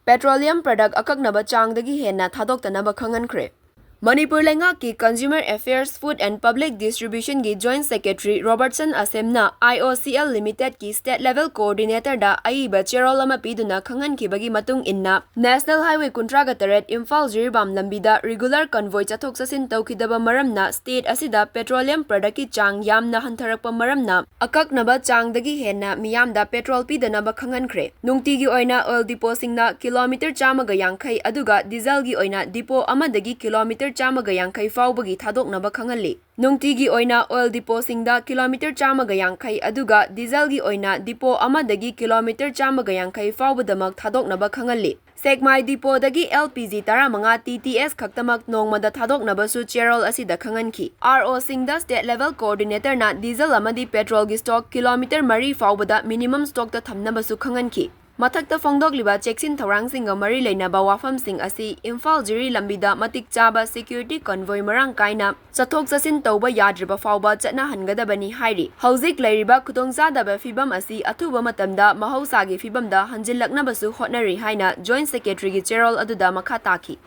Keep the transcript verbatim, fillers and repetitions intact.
petroleum product ꯑꯀꯛꯅꯕ ꯆꯥꯡꯗꯒꯤ ꯍꯦꯟꯅ ꯊꯥꯗꯣꯛꯇꯅꯕ ꯈꯪꯍꯟꯈ꯭ꯔꯦ꯫ ꯃꯅꯤꯄꯨꯔ ꯂꯩꯉꯥꯛꯀꯤ Consumer Affairs, Food and Public Distribution ꯒꯤ Joint Secretary Robertson Asem ꯅ I O C L Limited ꯀꯤ State Level Coordinator ꯗ ꯑꯏꯕ ꯆꯦꯔꯣꯜ ꯑꯃ ꯄꯤꯗꯨꯅ ꯈꯪꯍꯟꯈꯤꯕꯒꯤ ꯃꯇꯨꯡ ꯏꯟꯅ, National Highway ꯀꯨꯟꯊ꯭ꯔꯥꯒ ꯇꯔꯦꯠ ꯏꯝꯐꯥꯜ ꯖꯤꯔꯤꯕꯥꯝ ꯂꯝꯕꯤꯗ regular convoy ꯆꯠꯊꯣꯛ ꯆꯠꯁꯤꯟ ꯇꯧꯈꯤꯗꯕ ꯃꯔꯝꯅ state ꯑꯁꯤꯗ petroleum product ꯀꯤ ꯆꯥꯡ ꯌꯥꯝꯅ ꯍꯟꯊꯔꯛꯄ ꯃꯔꯝꯅ ꯑꯀꯛꯅꯕ ꯆꯥꯡꯗꯒꯤ ꯍꯦꯟꯅ ꯃꯤꯌꯥꯝꯗ petrol ꯄꯤꯗꯅꯕ ꯈꯪꯍꯟꯈ꯭ꯔꯦ꯫ ꯅꯨꯡꯇꯤꯒꯤ ꯑꯣꯏꯅ oil depot ꯁꯤꯡꯅ kilometre ꯆꯥꯝꯃꯒ ꯌꯥꯡꯈꯩ ꯑꯗꯨꯒ diesel ꯒꯤ ꯑꯣꯏꯅ depot ꯑꯃꯗꯒꯤ kilometre ꯆꯥꯝꯃꯒ ꯌꯥꯡꯈꯩ ꯐꯥꯎꯕꯒꯤ ꯊꯥꯗꯣꯛꯅꯕ ꯈꯪꯍꯜꯂꯤ꯫ ꯅꯨꯡꯇꯤꯒꯤ ꯑꯣꯏꯅ oil depot ꯁꯤꯡꯗ kilometre ꯆꯥꯝꯃꯒ ꯌꯥꯡꯈꯩ ꯑꯗꯨꯒ diesel ꯒꯤ ꯑꯣꯏꯅ depot ꯑꯃꯗꯒꯤ kilometre ꯆꯥꯝꯃꯒ ꯌꯥꯡꯈꯩ ꯐꯥꯎꯕꯗꯃꯛ ꯊꯥꯗꯣꯛꯅꯕ ꯈꯪꯍꯜꯂꯤ꯫ ꯁꯦꯛꯃꯥꯏ depot ꯗꯒꯤ L P G ꯇꯔꯥꯃꯉꯥ T T S ꯈꯛꯇꯃꯛ ꯅꯣꯡꯃꯗ ꯊꯥꯗꯣꯛꯅꯕꯁꯨ ꯆꯦꯔꯣꯜ ꯑꯁꯤꯗ ꯈꯪꯍꯟꯈꯤ꯫ R O ꯁꯤꯡꯗ State Level Coordinator ꯅ diesel ꯑꯃꯗꯤ petrol ꯒꯤ stock kilometre ꯃꯔꯤ ꯐꯥꯎꯕꯗ minimum stock ꯇ ꯊꯝꯅꯕꯁꯨ ꯈꯪꯍꯟꯈꯤ꯫ ꯃꯊꯛꯇ ꯐꯣꯡꯗꯣꯛꯂꯤꯕ ꯆꯦꯛꯁꯤꯟ ꯊꯧꯔꯥꯡꯁꯤꯡꯒ ꯃꯔꯤ ꯂꯩꯅꯕ ꯋꯥꯐꯝꯁꯤꯡ ꯑꯁꯤ ꯏꯝꯐꯥꯜ ꯖꯤꯔꯤ ꯂꯝꯕꯤꯗ ꯃꯇꯤꯛ ꯆꯥꯕ security convoy ꯃꯔꯥꯡ ꯀꯥꯏꯅ ꯆꯠꯊꯣꯛ ꯆꯠꯁꯤꯟ ꯇꯧꯕ ꯌꯥꯗ꯭ꯔꯤꯕ ꯐꯥꯎꯕ ꯆꯠꯅꯍꯟꯒꯗꯕꯅꯤ ꯍꯥꯏꯔꯤ꯫ ꯍꯧꯖꯤꯛ ꯂꯩꯔꯤꯕ ꯈꯨꯗꯣꯡꯆꯥꯗꯕ ꯐꯤꯕꯝ ꯑꯁꯤ ꯑꯊꯨꯕ ꯃꯇꯝꯗ ꯃꯍꯧꯁꯥꯒꯤ ꯐꯤꯕꯝꯗ ꯍꯟꯖꯤꯜꯂꯛꯅꯕꯁꯨ ꯍꯣꯠꯅꯔꯤ ꯍꯥꯏꯅ Joint Secretary ꯒꯤ ꯆꯦꯔꯣꯜ ꯑꯗꯨꯗ ꯃꯈꯥ ꯇꯥꯈꯤ꯫